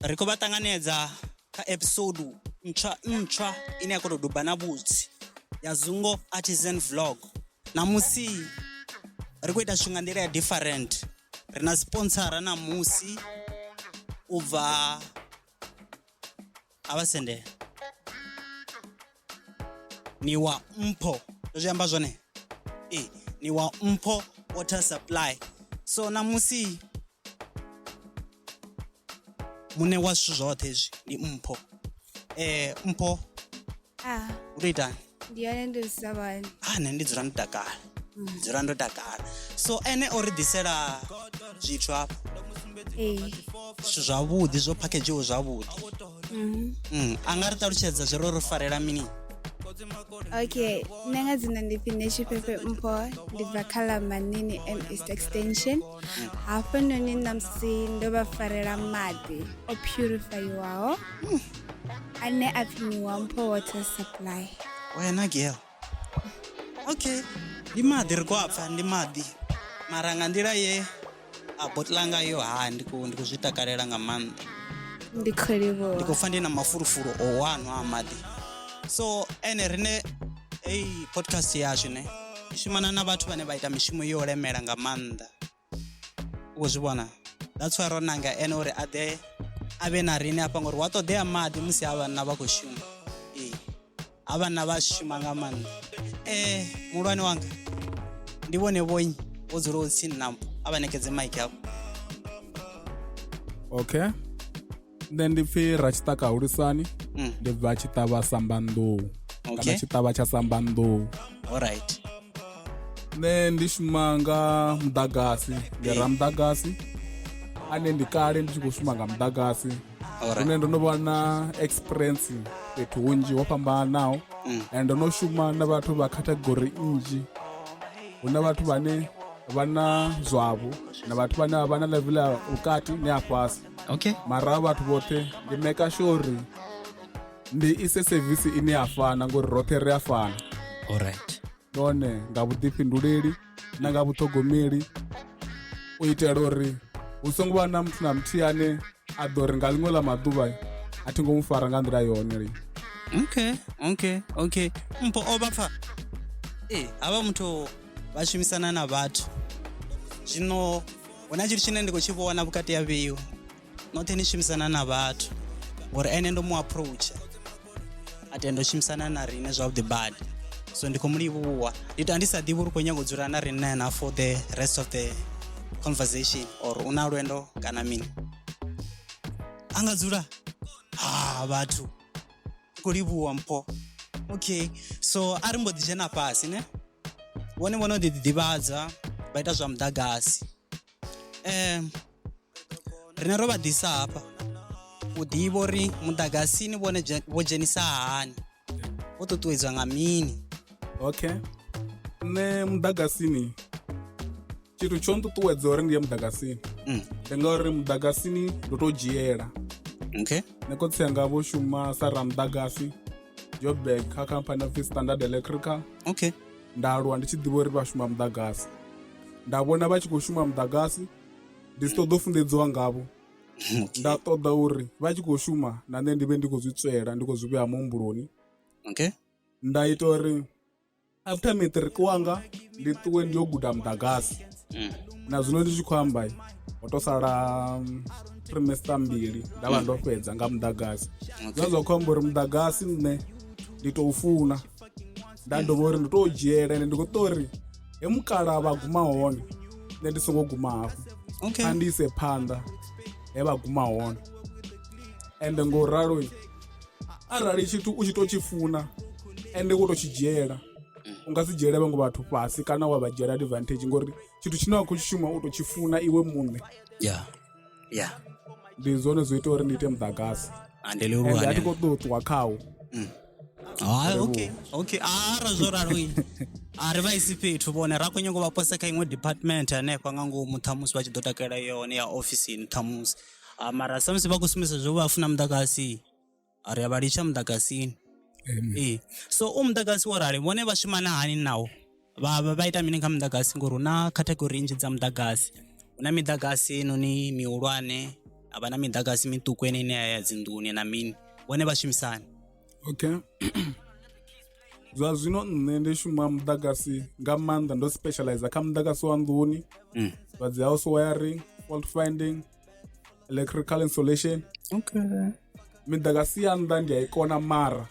Ri khou vha ṱanganedza kha episode ntswa ntswa ine ya khou tou duba na vhutsi ya Zungo Artisan Vlog. Ṋamusi ri khou ita zwithu nga nḓila ya different, ri na sponsora ṋamusi u bva a vha sendele ni wa mpho ndo zwi amba zwone ee ni wa mpho water supply so ṋamusi muṋe wa zwithu zwoṱhe hezwi ndi mpho eh mpho Ah, u tou itani ndi yone ndi sa vhani. ah nṋe ndi dzula ndo takala ndi dzula ndo takala so ene o ri ḓisela zwithu hafha Ee. zwithu zwavhuḓi zwo phakhedzhiwo zwavhuḓi a nga ri ṱalutshedza zwo ro ri farela mini Okay, nṋe nga dzina ndi pfi Neshifhefhe Mpho, ndi bva kha ḽa Manini and East Extension. Hafhanoni ṋamusi ndo vha farela maḓi o purifayiwaho ane a pfi Miwampho Water Supply. Wena girl. Okay, ndi maḓi ri khou a pfa ndi maḓi mara nga nḓila ye a botla ngayo ha ndi khou ndi khou zwi takalela nga maanḓa. Ndi khou livhuwa. Ndi khou pfa ndi na mafulufulu o wanwa a maḓi. So ene rine eyi podcast yashu ne i shumana na vhathu vhane vha ita mishumo yo lemela nga maanḓa. U khou zwi vhona? That's why ro nanga ene uri a ḓe a vhe na riṋe hafha ngori wa ṱoḓea maḓi musi ha vhanna vha khou shuma. Ee, ha vhanna vha shuma nga maanḓa. Eh, muhulwane wanga ndi vhone vhonyi vho dzulaho tsini na mpho a vha ṋekedze mic hafho. Okay. Nṋe ndi pfi Ratshiṱaka Hulisani ndi bva tshiṱavha Sambanḓou kana Okay. tshiṱavha tsha Sambanḓou. Alright. Nṋe ndi shuma nga muḓagasi ndi Ee. ramuḓagasi ane ndi kale ndi tshi khou shuma nga muḓagasi Alright. lune ndo no vha na experience fhethu hunzhi ho fhambanaho and ndo no shuma na vhathu vha category nnzhi hu na vhathu vhane vha na zwavho na vhathu vhane vha vha na level ya vhukati ni ya fhasi Okay. mara havha vhathu vhoṱhe ndi maker sure uri ndi ise sevisi ine ya fana ngori roṱhe ri a fana Alright. nahone nga vhuḓifhinduleli na nga vhuṱhogomeli u itela uri hu songo vha na muthu na muthihi ane a ḓo ri nga ḽiṅwe ḽa maḓuvha a thi ngo mu fara nga nḓila yone lini Okay, okay, okay. Mpho o vha pfa. Ee, havha muthu vha shumisana na vhathu. Zwino hu na tshithu tshine ndi khou tshi vhona vhukati ha vheiwa. Noṱhe ni shumisana na vhathu ngori ene ndo mu approach a tenda u shumisana na riṋe zwavhuḓi badi. So ndi khou mu livhuwa. Ndi ita ndi sa ḓivhi uri u khou nyaga u dzula na riṋe na for the rest of the conversation or u na lwendo kana mini. A nga dzula? Ha vhathu. Ndi khou livhuwa mpho. Okay, so a ri mbo ḓi dzhena fhasi ne. Vhone vho no ḓi ḓivhadza vha ita zwa muḓagasi. Riṋe ro vha ḓisa hafha u ḓivha uri muḓagasini vhone vho dzhenisa hani vho ṱuṱuwedzwa nga mini. Okay nṋe muḓagasini tshithu tsho nṱuṱuwedza uri ndi ye muḓagasini ndi ngauri muḓagasini ndo to dzhiela. Okay. Nṋe khotsi anga vho shuma sa ramuḓagasi Joburg kha khamphani ya pfi Standard Electrical. Okay. Nda aluwa ndi tshi ḓivha uri vha shuma muḓagasi nda vhona vha tshi khou shuma muḓagasi ndi si ṱoḓa u funḓedziwa ngavho nda ṱoḓa uri vha tshi khou shuma na nṋe ndi vhe ndi khou zwi tswela ndi khou zwi vhea muhumbuloni Okay. nda ita uri after matric wanga ndi ṱuwe ndi yo guda muḓagasi na zwino ndi tshi khou amba ho to sala trimester mbili nda vha ndo fhedza nga muḓagasi zwine zwa khou amba uri muḓagasi nṋe ndi tou funa nda dovha uri ndi tou dzhiela ende ndi khou ṱo uri he mukala vha guma hone nṋe ndi songo guma hafho Okay. kha ndi ise phanḓa he vha guma hone ende ngo ralo arali tshithu u tshi to tshi funa ende wo to tshi dzhiela u nga si dzhiele vhaṅwe vhathu fhasi kana wa vha dzhiela advantage ngori tshithu tshine wa khou tshi shuma u to tshi funa iwe muṋe Yeah. Yeah. ndi zwone zwo ita uri ndi ite muḓagasi Ah, ndi ende a livhuwa thi khou ṱoḓa u ṱuwa khawo Ah, okay okay ah ra zwo ralo ini a ri vha isi fhethu vhone ra khou nyanga u vha posa kha iṅwe department hanefha nga ngomu ṱhamusi vha tshi ḓo takalela yone ya ofisini ṱhamusi ah, mara samusi vha khou sumbedzisa zwo vha funa muḓagasi a ri a vha litsha muḓagasini ee so u muḓagasi wo rali vhone vha shumana hani nawo vha vha vha ita mini kha muḓagasi ngori hu na category nnzhi dza muḓagasi hu na miḓagasi heinoni mihulwane Ha vha na miḓagasi miṱuku ene ine ya ya dzinḓuni na mini vhone vha shumisani okay zwa zwino nṋe ndi shuma muḓagasi nga maanḓa ndo specialize kha muḓagasi wa nḓuni mm. vha dzi house wiring fault finding electrical installation okay miḓagasi ya nnḓa ndi a i kona mara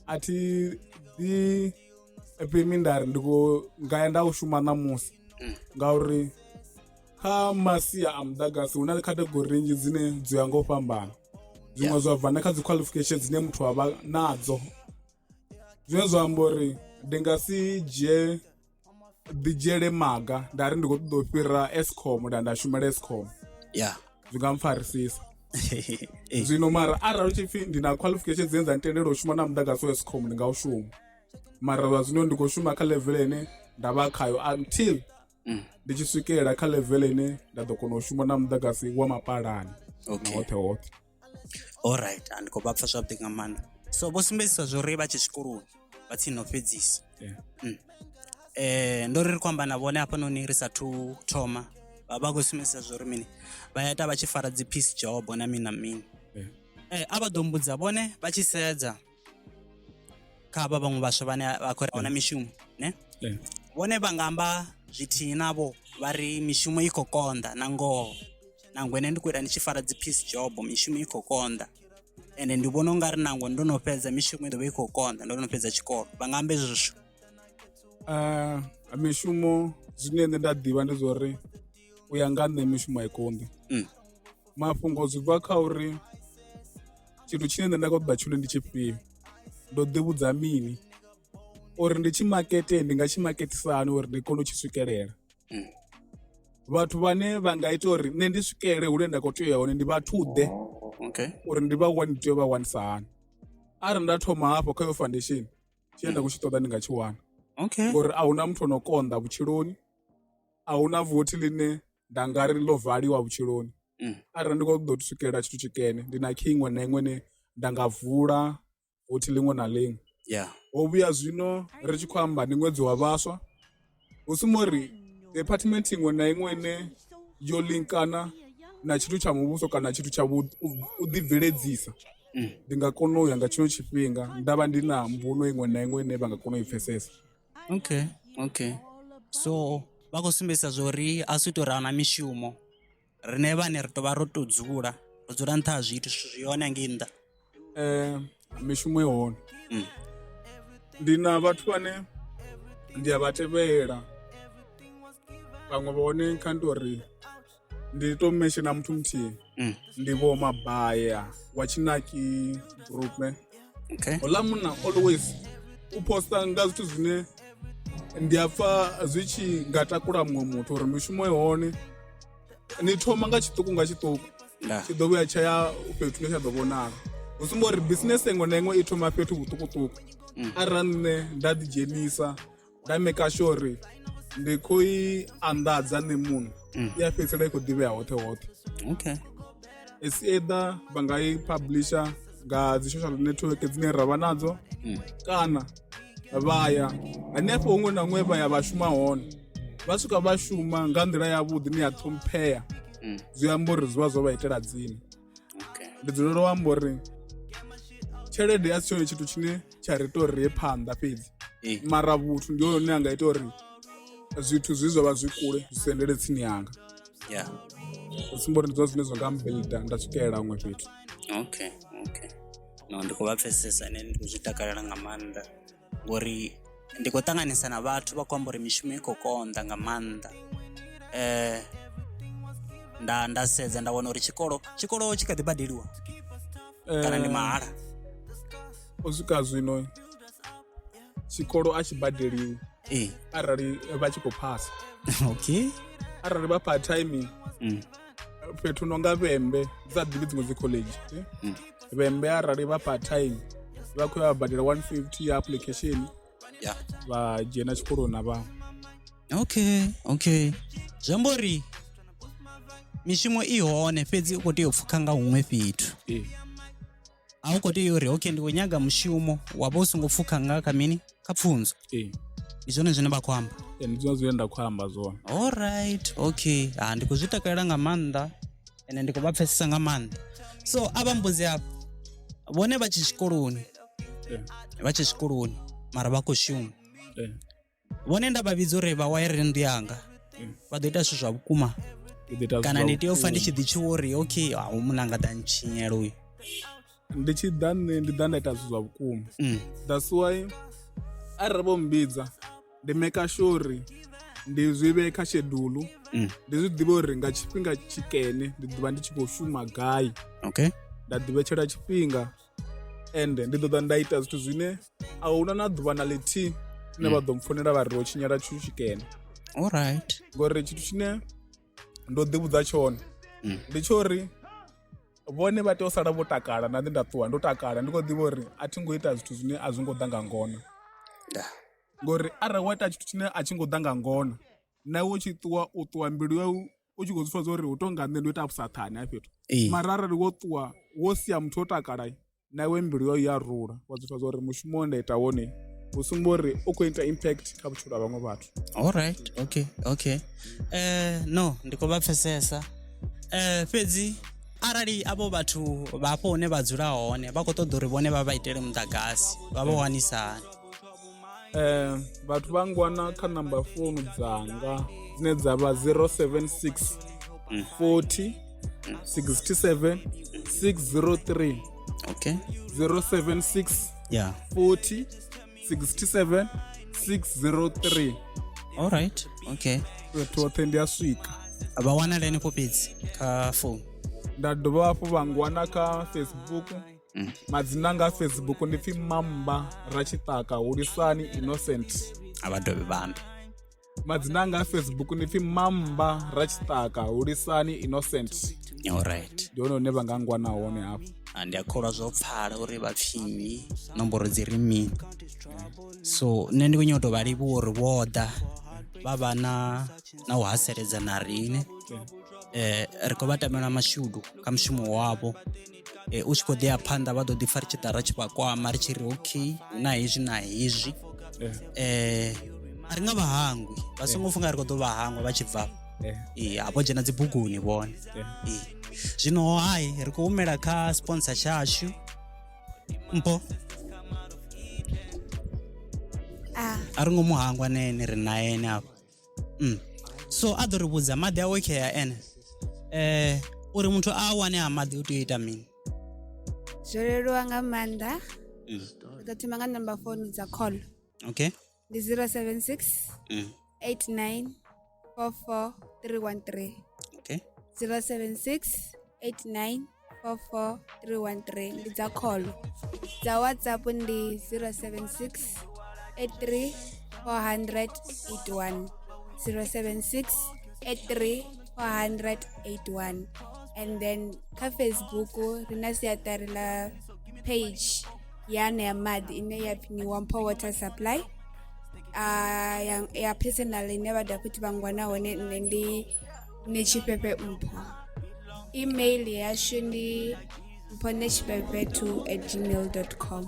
a thi ḓi fhimi nda ri ndi khou nga ya nda u shuma ṋamusi mm. ngauri kha masia a muḓagasi hu na category nnzhi dzine dzi ya nga u fhambana zwiṅwe zwa bva na kha dzi qualification dzine muthu a vha nadzo zwine zwa amba uri ndi nga si dzhie ḓi dzhiele maga nda ri ndi khou ṱoḓa u fhira escom nda nda shumela escom ya zwi nga mpfarisisa eh. zwino mara arali u tshi pfhi ndi na qualification dzine dza ntendela u shuma na muḓagasi wa escom ndi nga u shuma mara zwa zwino ndi khou shuma kha level ine nda vha khayo until mm. ndi tshi swikelela kha level ine nda ḓo kona u shuma na muḓagasi wa mapalani okay. na hoṱhe hoṱhe alright and khou vha pfa zwavhuḓi nga maanḓa so vho sumbedzisa zwo ri vha tshi tshikoloni vha tsini no fhedzisa yeah. mm. eh, ndo ri ri khou amba na vhone hafhanoni ri sathu thoma vha vha khou sumbedzisa zwo ri mini vha ya ita vha tshi fara dzi peace job na mini na mini yeah. eh, a vha ḓo mbudza vhone vha tshi sedza kha havha vhaṅwe vhaswa vhane vha khou ri mishumo ne yeah. vhone vha nga amba zwithihi navho vha ri mishumo i khou konḓa na ngoho nangwe nṋe ndi khou ita ndi tshi fara dzi peace job mishumo i khou konḓa ende ndi vhona ungari nangwe ndo no fhedza mishumo i ḓo vha i khou konḓa ndo no fhedza tshikolo vha nga amba hezwo zwithu uh, mishumo zwine nṋe nda ḓivha ndi zwa uri u ya nga nṋe mishumo a i konḓi mm. mafhungo zwi bva kha uri tshithu tshine nṋe nda khou ṱoḓa tshone ndi tshifhio ndo ḓivhudza mini uri ndi tshi makete ndi nga tshi maketisa hani uri ndi kone u tshi swikelela mm. vhathu vhane vha nga ita uri nṋe ndi swikele hune nda khou tea uya hone ndi vhathu ḓe okay. uri ndi vha wane ndi tea u vha wanisa hani arali nda thoma hafho kha yo foundation tshine nda khou tshi ṱoḓa ndi nga tshi wana okay. ngori a huna muthu ono konḓa vhutshiloni a huna vothi ḽine nda nga ri ḽo valiwa vhutshiloni mm. arali ndi khou ṱoḓa u swikelela tshithu tshikene ndi na key iṅwe na iṅwe ine nda nga vula vothi ḽiṅwe na ḽiṅwe yeah. ho vhuya zwino ri tshi khou amba ndi ṅwedzi wa vhaswa hu sumba uri department iṅwe na iṅwe ine yo linkana na tshithu tsha muvhuso kana tshithu tsha u ḓibveledzisa mm. ndi nga kona u ya nga tshino tshifhinga nda vha ndi na mbuno iṅwe na iṅwe ine vha nga kona u i pfesesa okay okay so vha khou sumbedzisa zwa uri a si tou ri ahuna mishumo riṋe vhane ri tovha ro to dzula ro dzula nṱha ha zwithu zwithu zwi hone ngei nnḓa eh mishumo i hone mm. ndi na vhathu vhane ndi a vha tevhela vhaṅwe vha hone kha ndi uri ndi to mention muthu muthihi mm. ndi vho mabaya wa tshinaki group ne okay. hola munna always u posta nga zwithu zwine ndi a pfa zwi tshi nga takula muṅwe muthu uri mishumo i hone ni thoma nga tshiṱuku nga tshiṱuku tshi ḓo vhuya tsha ya fhethu hune tsha ḓo vhonala hu sumba uri bisinese iṅwe na iṅwe i thoma fhethu huṱukuṱuku mm. arali nṋe nda ḓidzhenisa nda maker sure uri ndi khou i anḓadza nṋe muṋe mm. i a fhedzisela i khou ḓivhea hoṱhe hoṱhe okay it's either vha nga i publisher nga dzi social network dzine ra vha nadzo mm. kana vha ya hanefho huṅwe na huṅwe vha ya vha shuma hone vha swika vha shuma nga nḓila yavhuḓi ni ya ṱhomphea mm. zwi amba uri zwi vha zwo vha itela dzina okay. ndi dzulela u amba uri tshelede a si tshone tshithu tshine tsha ri ita uri ri ye phanḓa fhedzi eh. mara vhuthu ndi hone anga ita uri zwithu zwi zwa vha zwi kule zwi sendele tsini yanga yeah. u sumba uri ndi zwa zwine zwa nga mbuilda nda swikelela huṅwe fhethu okay okay no ndi khou vha pfesesa ene ndi khou zwi takalela nga maanḓa ngori ndi khou ṱanganisa na vhathu vha khou amba uri mishumo i khou konḓa nga maanḓa eh nda nda sedza nda wana uri tshikolo tshikolo tshi kha ḓi badeliwa kana ndi eh, mahala u swika zwino tshikolo a tshi badeliwi ee arali vha tshi khou phasa okay arali vha part time mm. fhethu no nga vhembe ndi sa ḓivhi dziṅwe dzi college eh? mm. vhembe arali vha part time vha khou ya vha badela 150 ya application yeah. vha dzhena tshikoloni na vhaṅwe okay okay zwi amba uri mishumo i hone fhedzi u khou tea u pfukha nga huṅwe fhethu ee a u khou tea uri okay ndi khou nyaga mushumo wa vha u songo pfukha nga kha mini kha pfunzo ee ndi zwone zwine vha khou amba ndi zwone zwine nda khou amba zwone alright okay ha ndi khou zwi takalela nga maanḓa Ende ndi khou vha pfesesa nga maanḓa. So a vha mbudze afha vhone vha tshi tshikoloni vha tshi tshikoloni mara vha khou shuma. Vhone nda vha vhidza uri vha waire nnḓu yanga vha ḓo ita zwithu zwa vhukuma kana ndi tea u pfa ndi tshi ḓi tshuwa uri okay a hu munna anga ḓa ntshinyela uyu. Ndi tshi ḓa nṋe ndi ḓa nda ita zwithu zwa vhukuma that's why arali vho mmbidza ndi maker sure uri ndi zwi vhee kha schedule ndi zwi ḓivhe uri nga tshifhinga tshikene ndi ḓovha ndi tshi khou shuma gai. Okay. Nda ḓivhetshela tshifhinga ende ndi ḓo ḓa nda ita zwithu zwine a huna na ḓuvha na ḽithihi ine vha ḓo mpfonela vha ri ho tshinyala tshithu tshikene. Alright. Ngori tshithu tshine ndo ḓivhudza tshone ndi tsho uri vhone vha tea u sala vho takala na nṋe nda ṱuwa ndo takala ndi khou ḓivha uri a thi ngo ita zwithu zwine a zwi ngo ḓa nga ngona. Ngori arali wa ita tshithu tshine a tshi ngo ḓa nga ngona na iwe u tshi ṱuwa u ṱuwa mbilu yau u tshi khou zwi pfha zwa uri hu tonga nṋe ndo ita vhusathane hafha fhethu. Mara arali wo ṱuwa wo sia muthu o takala na iwe mbilu yau ya rula wa zwi pfha zwa uri mushumo we nda ita wone u sumba uri u khou ita impact kha vhutshilo ha vhaṅwe vhathu. Alright, okay, okay. No, ndi khou vha pfesesa. Fhedzi arali avho vhathu vha hafho hune vha dzula hone vha khou ṱoḓa uri vhone vha vha itele muḓagasi vha vha wanisa hani? Vhathu vha ngwana kha number phone dzanga dzine dza vha 076 40 67 603. Okay. 076 Yeah. 40 67 603. Alright, okay. Fhethu hoṱhe ndi a swika. Vha wanala henefho fhedzi kha phone. Nda dovha hafhu vha ngwana kha Facebook. Madzina anga a Facebook ndi pfi Mamba Ratshiṱaka Hulisani Innocent. A vha dovhe vha ambe. Madzina anga a Facebook ndi pfi Mamba Ratshiṱaka Hulisani Innocent. Alright. Ndi hone hune vha nga ngwana hone hafho. Ndi a kholwa zwo pfala uri vha pfi nnyi, nomboro dzi ri mini. So nṋe ndi khou nyanga u tou vha livhuwa uri vho ḓa vha vha na na u haseledza na riṋe. Ri khou vha tamela mashudu kha mushumo wavho. U tshi khou ḓi ya phanḓa vha ḓo ḓi pfa ri tshi ḓa ra tshi vha kwama ri tshi ri okay hu na hezwi na hezwi. A ri nga vha hangwi vha songo funga ri khou ḓo vha hangwa vha tshi bva ee ha vho dzhena dzi buguni vhone. Ee zwino hai ri khou humela kha sponsor tshashu Mpho. A ri ngo mu hangwa nene ri na ene afha. So a ḓo ri vhudza maḓi awe khea ene uri muthu a wane a maḓi u tea u ita mini. Zwo leluwa nga maanḓa. Ri ḓo thoma nga number phone dza call. Okay. Ndi 076 89 44 313. Okay. 076 89 44 313 ndi dza call. Dza WhatsApp ndi 076 83 481. 076 83 481. And then kha Facebook ri na siaṱari ḽa page ya anea maḓi ine ya pfi ni Wampho Water Supply. Ya personal ine vha dovha futhi vha ngwana hone nṋe ndi Ṋetshifhefhe Mpho. Email yashu ndi mphonetshifhefhe2@gmail.com.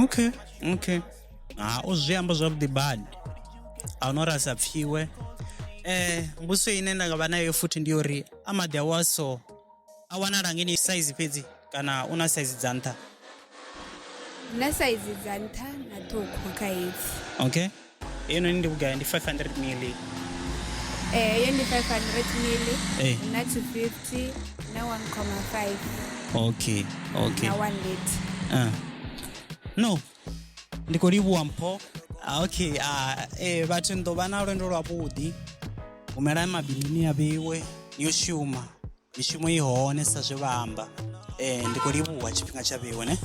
Okay, okay. Ha u zwi amba zwavhuḓi badi. A huna uri a sa pfiwe. Mbudziso ine nda nga vha nayo futhi ndi uri a maḓi awe a so a wanala ngeni size fhedzi kana u na size dza nṱha? Na size dza nṱha na ṱhukhu kha hedzi. Okay. Heinoni ndi vhugai? Ndi 500 mili. Heyo ndi 500 mili. Na 250 na 1.5. Okay, okay. Na 1 liter. No. Ndi khou livhuwa Mpho. Okay, vhathu ni ḓo vha na lwendo lwavhuḓi. Humelani mabinduni a vheiwe ni yo shuma. Mishumo i hone sa zwe vha amba. Ndi khou livhuwa tshifhinga tsha vheiwe ne.